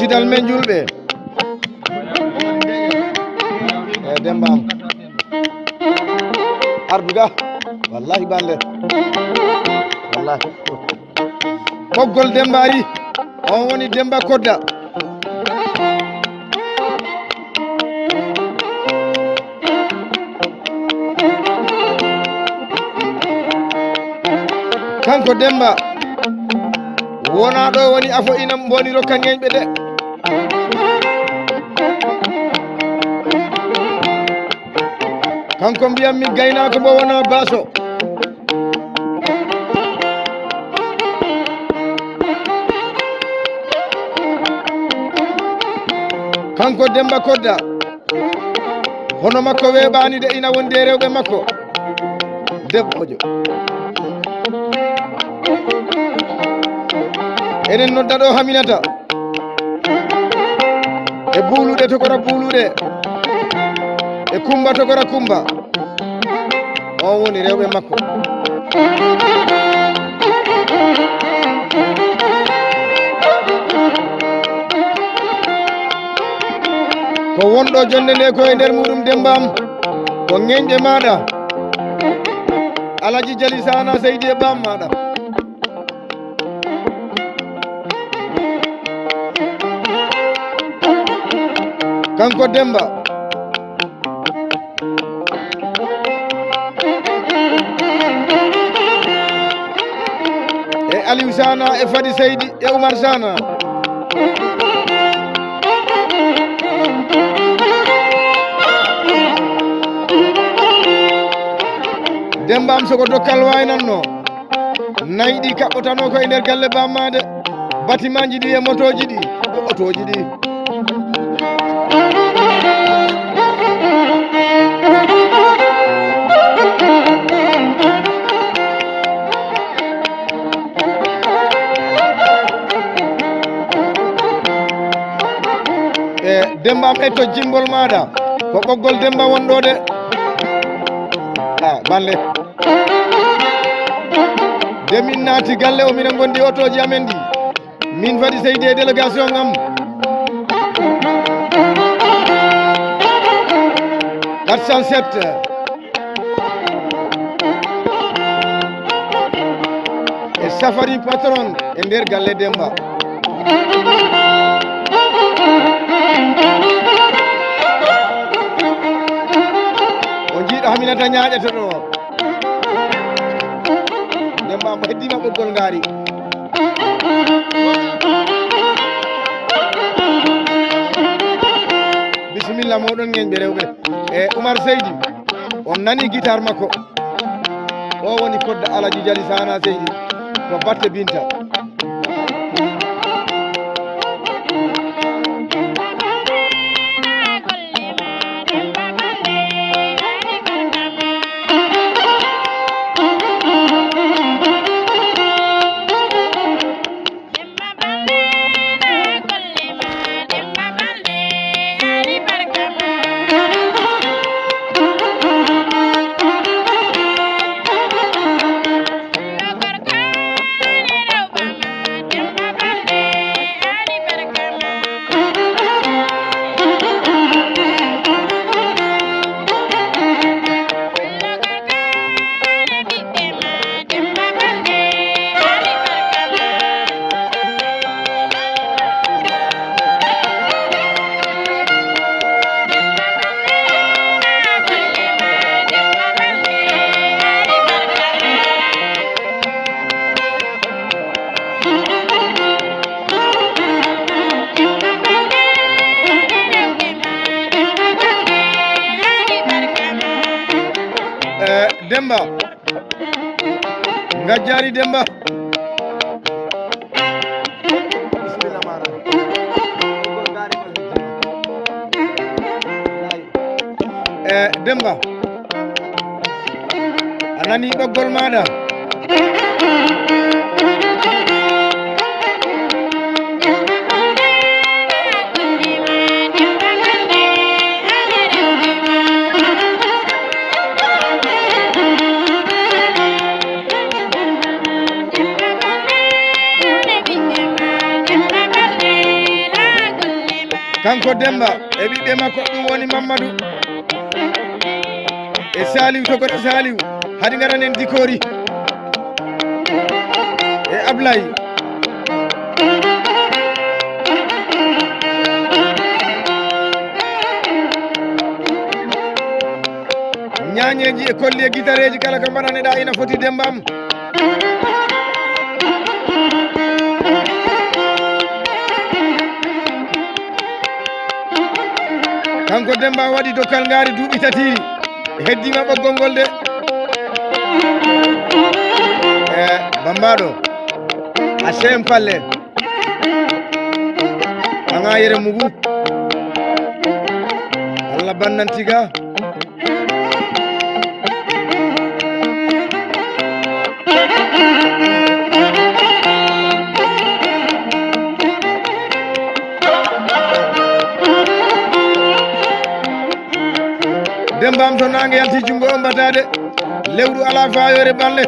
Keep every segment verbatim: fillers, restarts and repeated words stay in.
Sidal men julɓe. E Demba am. Arduga. Wallahi bande. Wallahi. Ɓoggol Demba ari. On woni Demba Kodda. Kanko Demba wona ɗo woni afo ina mboni rokka ŋeñɓe de. Kanko mbiyammi gaynaako mbo wona baaso. Kanko Demba Kodda. Hono makko weeɓaani de, ina wondi e rewɓe makko. Debbojo. Enen nodda ɗo Haminata. E buuluɗe tokora buuluɗe. E kumba tokora kumba. On woni rewɓe makko. Ko wonɗo jonde nde ko e nder muɗum Demba am. Ko ŋeñɗe maɗa. Alaji Jali Sana Seydi e bam maɗa. Kanko Demba. E Aliou Sana, e Fadi Seydi, e Oumar Sana. Demba am soko dokkal waynanno. Nayi ɗi kaɓɓotanoo ko e nder galle bammaade. Batimanji ɗi e motooji ɗi, e otooji ɗi. E Demba am, etto jimbol maɗa. Ko ɓoggol Demba wonɗo de. A, balle. Nde min naati galle o, minen ngondi otooji amen ɗi. Min Fadi Seydi e délégation am. Quatre cent sept. E Safari patron e nder galle Demba. O jiiɗo Haminata ñaaƴata ɗo. Demba mo heddima ɓoggol ngaari. Bisimilla moɗon ŋeñɓe rewɓe. E Oumar Seydi, on nani guitar makko. O woni kodda Alaji Jali Sana Seydi. To batte Binta. Eh, Demba. Ngajjaari Demba. Bismillah, Mara. Eh, Demba. A nani ɓoggol maɗa? Kanko Demba e ɓiɓɓe makko, ɗum woni Mamadou e Saliou, Togoto Saliou. Hadi ngaranen Dikori e Ablay. Ñaañeeji e kolli e gitareeji kala ko mbaɗaneɗaa ina foti Demba am. Kanko Demba waɗi dokkal ngaari duuɓi tati, heddiima ɓoggol ngol de. E Bambaɗo, a seen palle. Anga yere mugu. Allah bannan tiga. Demba am, to naange yalti junngo, o mbatade. Lewru alaa faayoore balle.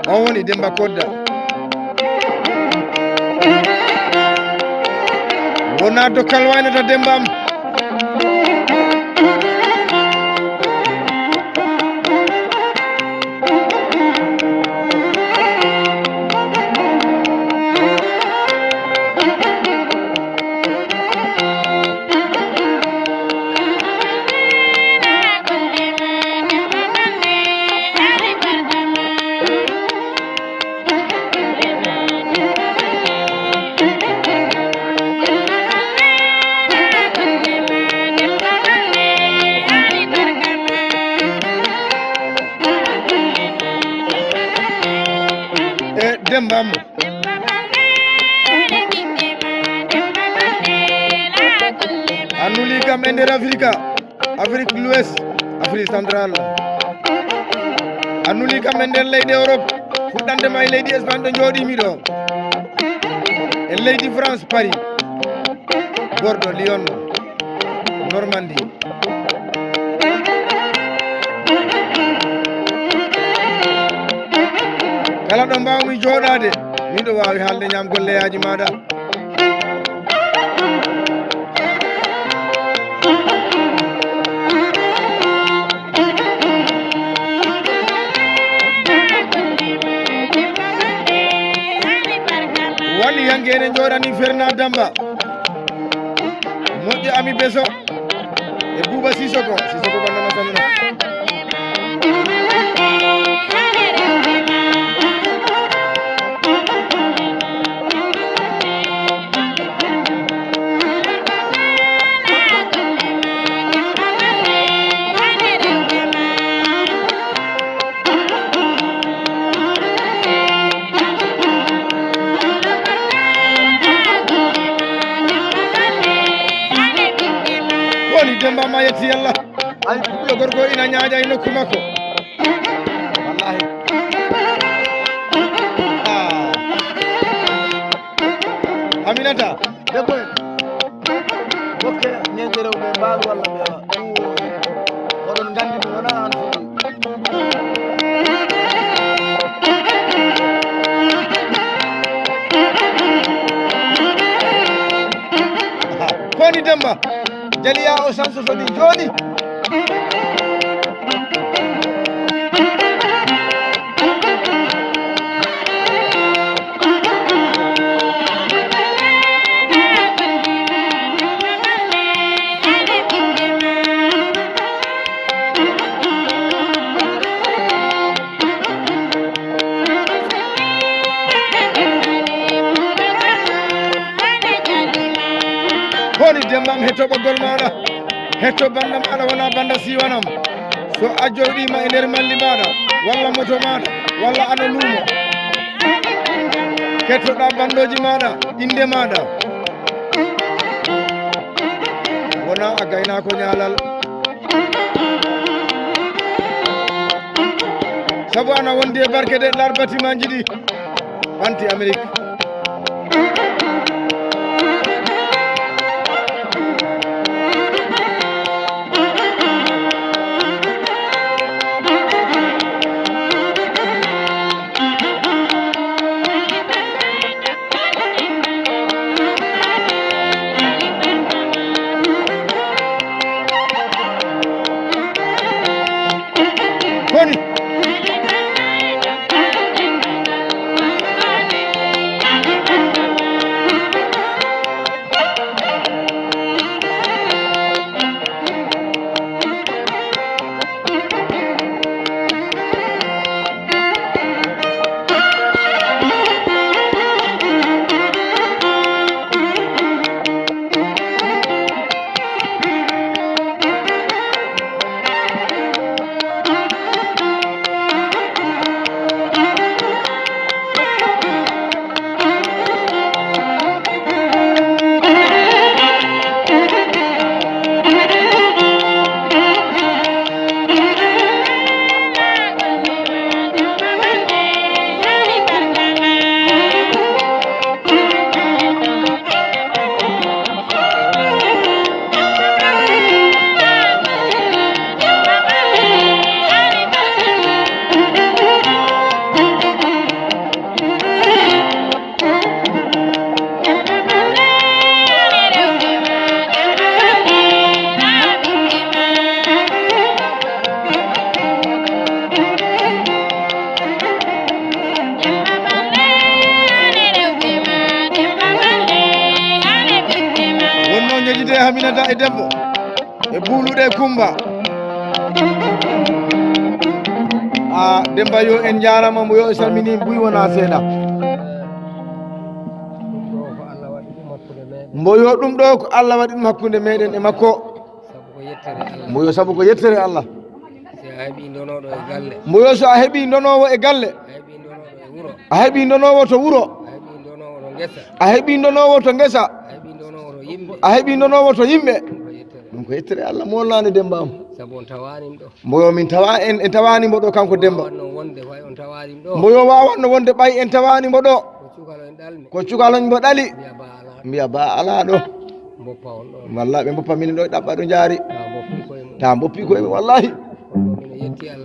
On woni Demba Kodda. Wona dokkal waynata Demba am. E Demba am. A nuli kam e nder Afrika, Afrique de l'Ouest, Afrique centrale. A nuli kam e nder leyɗe Europe, fuɗɗante ma e leydi Espagne ɗo jooɗimi ɗo. E leydi France, Paris, Bordeaux, Lyon, Normandie. Kala ɗo mbawmi jooɗaade, miɗo waawi haalde ñaam golleyaaji maaɗa. Wali yanke ene jooɗani Fernand Damba. Moƴƴo Ami Beso e Buuba Sisoko. Sisoko bannama salmina. Woni Demba ma yetti Yalla. Ay, ɓiɗɗo gorko ina ñaaƴa e nokku makko. Wallahi. Ah. Aminata. Debbo en. Dokke ñeeñɓe rewɓe mbaalu walla ɓe awa. Oɗon nganndi mi wonaa aan fuɗɗi. Koni Demba, jaliya o sanso so ɗi jooɗi. Koni Demba am, hetto ɓoggol maaɗa, hetto bannda maaɗa, wona bannda siwanam. So a jooɗiima e nder malli maaɗa, walla moto maaɗa, walla aɗa luumo, kettoɗa banndooji maaɗa, innde maaɗa. Wona a gaynaako ñaalal. Sabu ana wondi e barke de lar bâtiment ji ɗi. Anti Amérique. Aminata e debbo e buuluɗe Kumba. A Demba yo en njaarama, mbo yo e salmini buy wona seeɗa. Mbo yo ɗum ɗo ko Allah waɗi ɗum hakkunde meɗen e makko. Mbo yo sabu ko yettere Allah. Mbo yo so a heɓi ndonoowo e galle, a heɓi ndonoowo to wuro, a heɓi ndonoowo to ngesa, a heɓi ndonoowo to yimɓe. Ɗum ko yettere Allah molnaande Demba am. Mbo yo min tawa en, en tawaani mbo ɗo kanko Demba. Mbo yo wawanno wonde ɓay en tawaani mbo ɗo. Ko cukaloñ mbo ɗali. Mbiya ba alaa ɗo. Walla ɓe mboppa min ɗo e ɗaɓɓa ɗo njaari. Ta mboppi koye mum wallahi.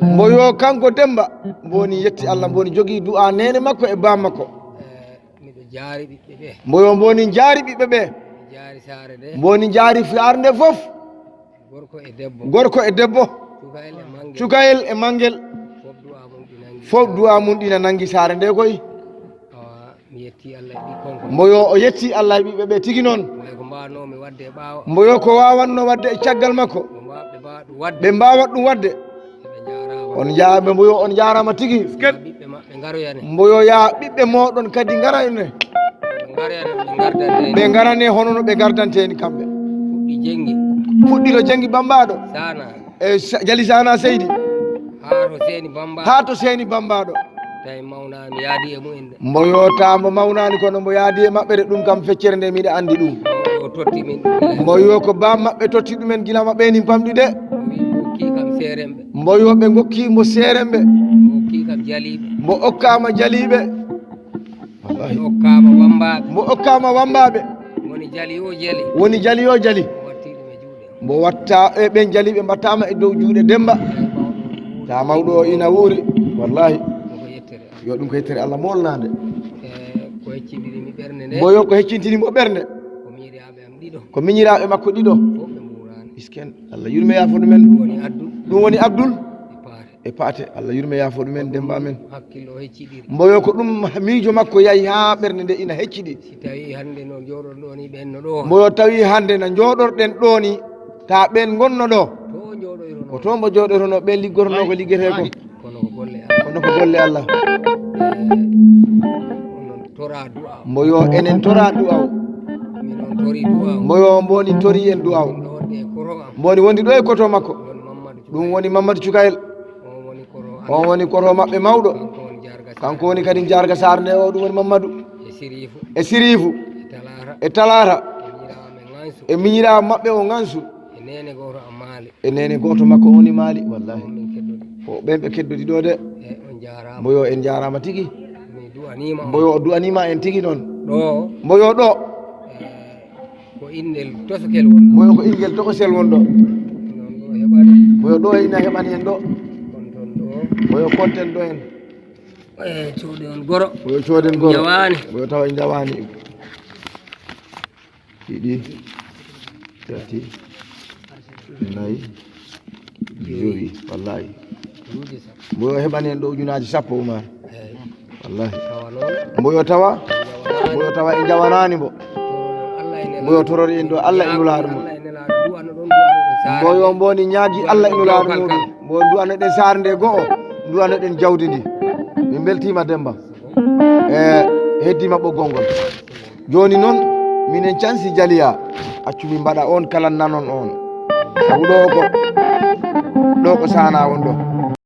Mbo yo kanko Demba mboni yetti Allah, mboni jogii du'a nene makko e bam makko. Mbo yo mboni njaari ɓiɓɓe ɓe. Mboni njaari fiyaare nde fof. Gorko e debbo. Cukayel e mangel. Fof du'a mum ɗina nangi saare nde koy. Mbo yo o yetti Allah e ɓiɓɓe ɓe tigi noon. Mbo yo ko wawanno wadde e caggal makko. Ɓe mbawat ɗum wadde. On njaarama, mbo yo on njaarama tigi. Mbo yo ya ɓiɓɓe moɗon kadi ngarane. Ɓe ngarane hono no ɓe ngardanteni kamɓe. Fuɗɗi to jengi bambaɗo. E jali sana seydi. Haa to seeni bambaɗo. Mbo yo ta mbo mawnani kono mbo yaadi e maɓɓe de, ɗum kam feccere nde miɗa andi ɗum. Mbo yo ko bam maɓɓe totti ɗumen gila maɓɓe ni pamɗi de. Mbo yo ɓe gokki mbo seeremɓe. Mbo okkama jaliɓe. Wallahi. Mbo okkama wambaɓe. Woni jali yo jali. Mbo watta e ɓen jaliɓe mbattama e dow juuɗe Demba. Ta mawɗo o ina wuuri. Wallahi. Yo ɗum ko yettere Allah molnande. Mbo yo ko heccintini mo ɓernde. Ko miñiraaɓe makko ɗiɗo. Isken Allah yurme yaafo ɗumen. Ɗum woni Abdul e Paate. Allah yurme yaafo ɗumen Demba men. Mbo yo ko ɗum miijo makko yahi haa ɓernde nde ina hecciɗi. Mbo yo tawi hannde no njooɗorɗen ɗo ni, ta ɓen ngonno ɗo. Ko to mbo jooɗotono ɓen liggotono ko liggete ko. Kono ko golle Allah. Mbo yo enen tora du'aw. Mbo yo mboni tori en du'aw. Mboni wondi ɗo e koto makko. Ɗum woni Mamadou Cukayel. On woni koro maɓɓe mawɗo. Kanko woni kadi jarga Sarr nde o, ɗum woni Mamadou. E Sirifu. E Talata. E miñiraawo maɓɓe o Gansu. E neene gooto makko woni Maali, wallahi. Ko ɓen ɓe keddodi ɗo de. Mbo yo en njaarama tigi. Mbo yo o du'anima en tigi noon. Mbo yo ɗo. Ko ingel tosokel won ɗo. Mbo yo ko ingel tokosel won ɗo. Mbo yo ɗo ina heɓani en ɗo. Mbo yo konten ɗo en. Coode on goro. Mbo yo cooden goro. Mbo yo tawa en njawaani. Ɗiɗi, tati, nayi, joyi, wallahi. Mbo yo heɓani en ɗo ujunaaji sappo, Umar. Wallahi. Mbo yo tawa, mbo yo tawa en njawanaani mbo. Mbo yo torori en ɗo Allah e Nulaaɗo mum. Mbo yo mboni ñaagi Allah e Nulaaɗo muɗum. Mbo du'anoɗen saare nde go'o, du'anoɗen jawdi ndi. Min mbeltiima Demba. E heddiima ɓoggol ngol. Jooni noon, minen cansi Jaliya, accu min mbaɗa on kala nanon on. Sabu ɗo ko, ɗo ko Saana won ɗo.